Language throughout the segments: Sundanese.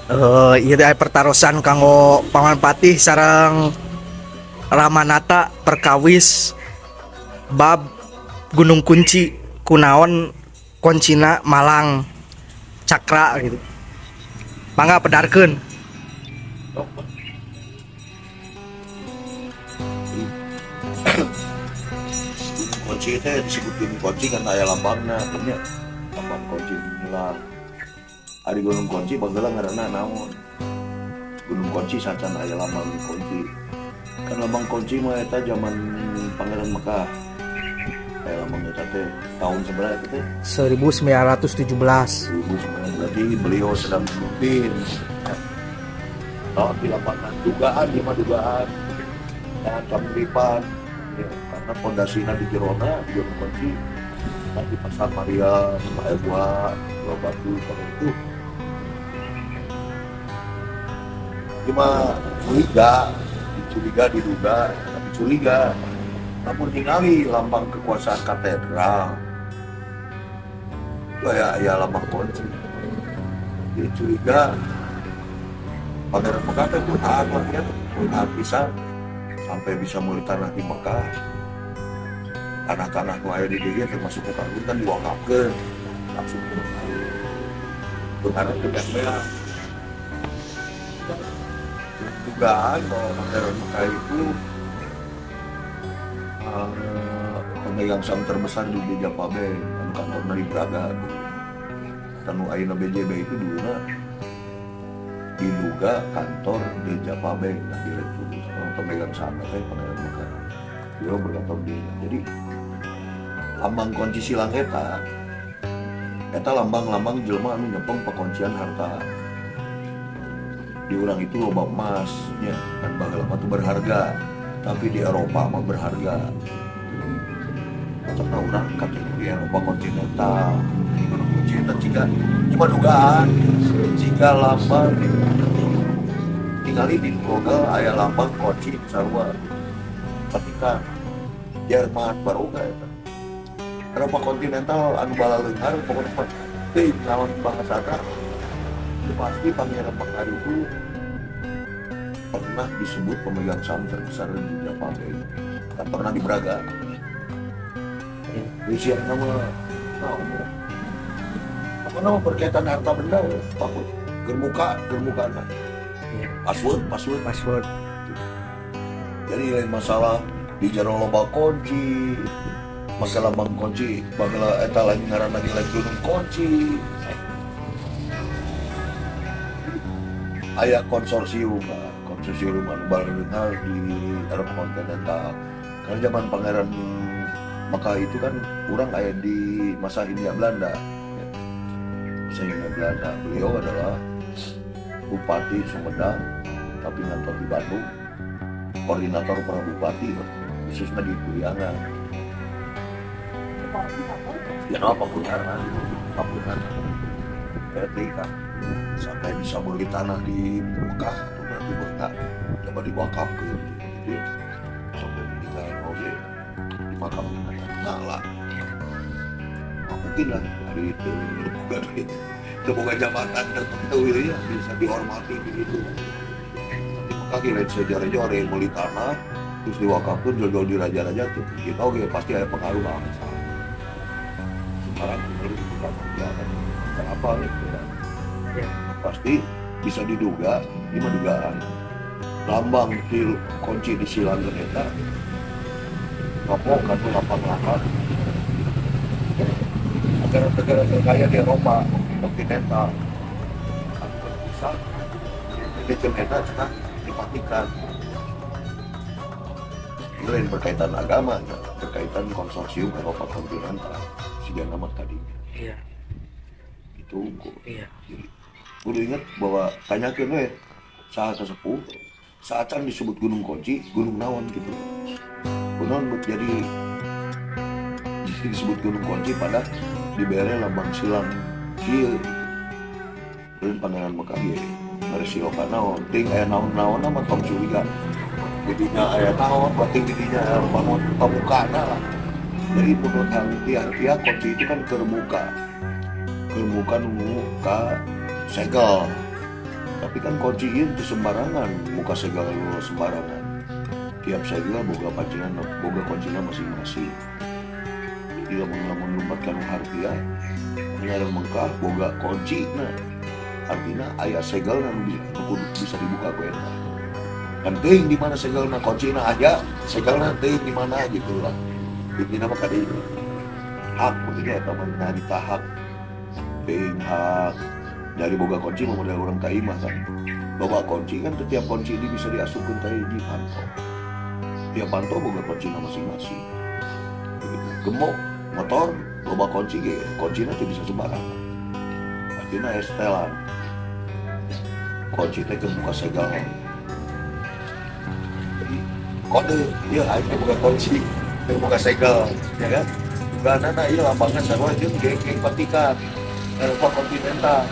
Ieu teh aya pertarosan kanggo Paman Patih sareng Ramanata perkawis bab Gunung Kunci, kunaon koncina Malang Cakra gitu. Mangga pedarkeun. Gunung Kunci teh disebut Gunung Kunci kan aya lambangna nya, lambang kunci hilang. Ari Gunung Kunci baheula ngaranna naon? Gunung Kunci sacan aya lambang kunci. Kan lambang kunci mah eta zaman Pangeran Mekah. Aya lambang eta teh tahun sabaraha eta teh? 1917. 1900, berarti beliau sedang memimpin. Oh, di lapangan dugaan, lima dugaan dan kamiripan ya, karena pondasina di jerona di Gunung Kunci kan di Pasar Maria sama air buah dua batu. Kalau itu cuma curiga, dicuriga, diduga, tapi curiga namun ningali lambang kekuasaan katedral itu ya, ya lambang kunci. Jadi curiga Pangeran Mekah teh beunghar lah ya, beunghar pisan sampai bisa meuli tanah di Mekah. Tanah-tanah nu aya di dieu termasuk Kota Agung kan diwakafkeun langsung ke beunghar teh beak. Dugaan bahwa Pangeran Mekah itu pemegang saham terbesar di Djapa Bank anu kantorna di Braga. Anu ayeuna BJB itu dulunya diduga kantor Djapa Bank, nah direktur pemegang saham teh Pangeran Mekah. Beliau berkantor di, jadi lambang kunci silang eta eta lambang-lambang jelema anu nyepeng pekuncian harta. Di urang itu loba emas nya kan, baheula mah tuh berharga, tapi di Eropa mah berharga karena urang kategori Eropa kontinental. Di Gunung Kunci eta jika cuma dugaan, jika lambang tingali di Google aya lambang kunci sarua Vatikan, Jerman baroga. Eta Eropa kontinental anu balaleunghar pokoknya teuing naon bahasana. Itu pasti Pangeran Mekah itu pernah disebut pemegang saham terbesar di Java Bank, kantornya di Braga. Rusia nama naon ya? Apa nama berkaitan harta benda ya? Takut germuka germuka nah. Password, password. Password. Jadi lain masalah di jero loba kunci, masalah lambang kunci baheula eta lain ngaranna lagi lain gunung kunci. Aya konsorsium lah, konsorsium anu baleunghar di Eropa kontinental. Karena zaman Pangeran Mekah itu kan urang aya di masa Hindia Belanda ya. Masa Hindia Belanda beliau adalah Bupati Sumedang tapi ngantor di Bandung, koordinator para bupati khususnya di Priangan ya, apa Papungaran Papungaran berarti kan sampai bisa beli tanah di Mekah itu berarti Mekah coba diwakafkeun. Jadi sampai meninggal oke dimakamkan nah lah. Nah, mungkin lah dari itu bukan duit, itu bukan jabatan tertentu ya bisa dihormati begitu. Di Mekah kira sejarah orang yang beli tanah terus diwakafkan jual di raja-raja tuh kita oke pasti ada pengaruh lah. Sekarang beli bukan ya kan apa gitu ya. Pasti bisa diduga, ini mah dugaan, lambang di kunci di silangan eta ngomong kan lapang-lapang negara-negara terkaya di Eropa kontinental anu berpusat manajemen eta cenah di Vatikan. Ini lain berkaitan agama ya, berkaitan konsorsium Eropa kontinental siga nama tadinya. Itu jadi kudu ingat bahwa tanyakeun we saha sesepuh saat can disebut Gunung Kunci, gunung naon gitu, kunaon buat jadi disebut Gunung Kunci pada dibere lambang silang kieu gitu. Lain Pangeran Mekah ieu mere siloka naon ting aya naon-naon mah tong curiga didinya aya naon penting didinya aya bangun pamukana lah. Jadi menurut harfiah kunci itu kan kermuka, kermuka nu ka segel. Tapi kan kunci ieu teu sembarangan, muka segel nu sembarangan. Tiap segel boga pancingan, boga kuncina masing-masing. Jadi lamun lamun lumpat ka nu harfiah, ngaran Mekah boga kunci. Nah, artinya aya segel nu bisa, nu kudu bisa dibuka ku eta. Kan teuing di mana segelna, kuncina aya, segelna teuing di mana gitu lah. Intina mah kadinya. Hak maksudnya eta mah nyarita hak. Teuing hak dari boga kunci mah model urang ka imah kan. Loba kunci kan, setiap kunci ini bisa diasupkeun ka hiji panto. Tiap panto boga kuncina masing-masing. Begitu. Gemuk motor loba kunci ge, kuncina teu bisa sembarangan. Artinya estelan. Kunci teh keur buka segel. Jadi kode, ieu aing teh boga kunci, teh buka segel, ya kan? Dugaanana ieu lambangna sarua jeung geng-geng Vatikan, Eropa kontinental.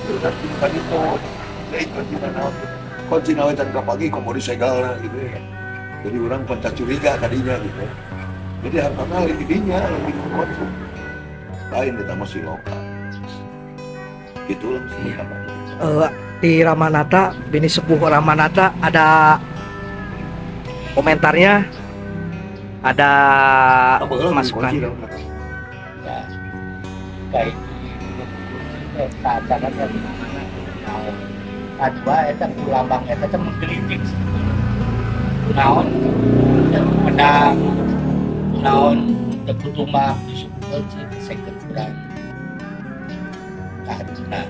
Kan bukan itu. Lain kunci naon. Kunci naon can kapagi komo disegelna gitu ya. Jadi orang panca curiga tadinya gitu. Jadi hartana lain di dinya, lain di kunci. Lain eta mah siloka. Gitulah sementara. Di Ramanata, bini sepuh Ramanata ada komentarnya, ada Apa heula masukan. kunci dong. Ya, kayak di saat ya di mana naon kadua eta ku lambang eta teh menggelitik sebetulnya, naon teu pedang, naon teu kutumbak disebut seket kurang kaduna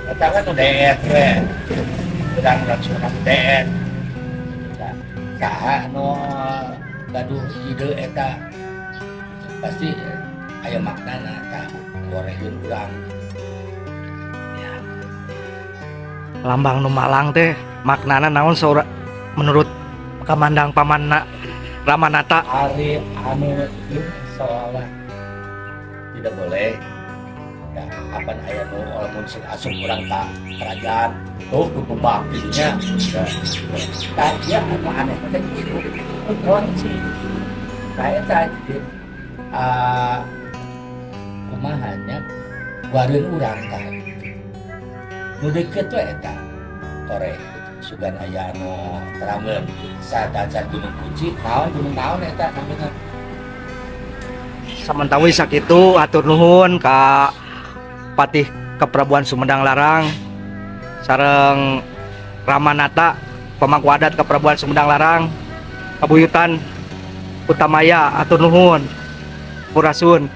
eta kan udah we urang langsung DS gitu. Saha anu gaduh ide eta pasti aya maknana tah goreheun urang. Ya. Lambang nu malang teh maknana naon saura menurut kamandang pamanna Ramanata? Ari anu ieu seolah tidak boleh ya, kapan aya nu lamun sing asup urang ka kerajaan tuh kutumbak gitu nya. Tah ieu anu aneh teh justru kunci kayak tadi kumaha nya, wareun urang tah nu deukeut we eta toreh gitu. Sugan aya anu terangeun saacan Gunung Kunci naon, gunung naon eta namina. Samentawi sakitu, hatur nuhun ka Patih Keprabuan Sumedang Larang sareng Ramanata, pemangku adat Keprabuan Sumedang Larang Kabuyutan Kutamaya. Hatur nuhun. Purasun.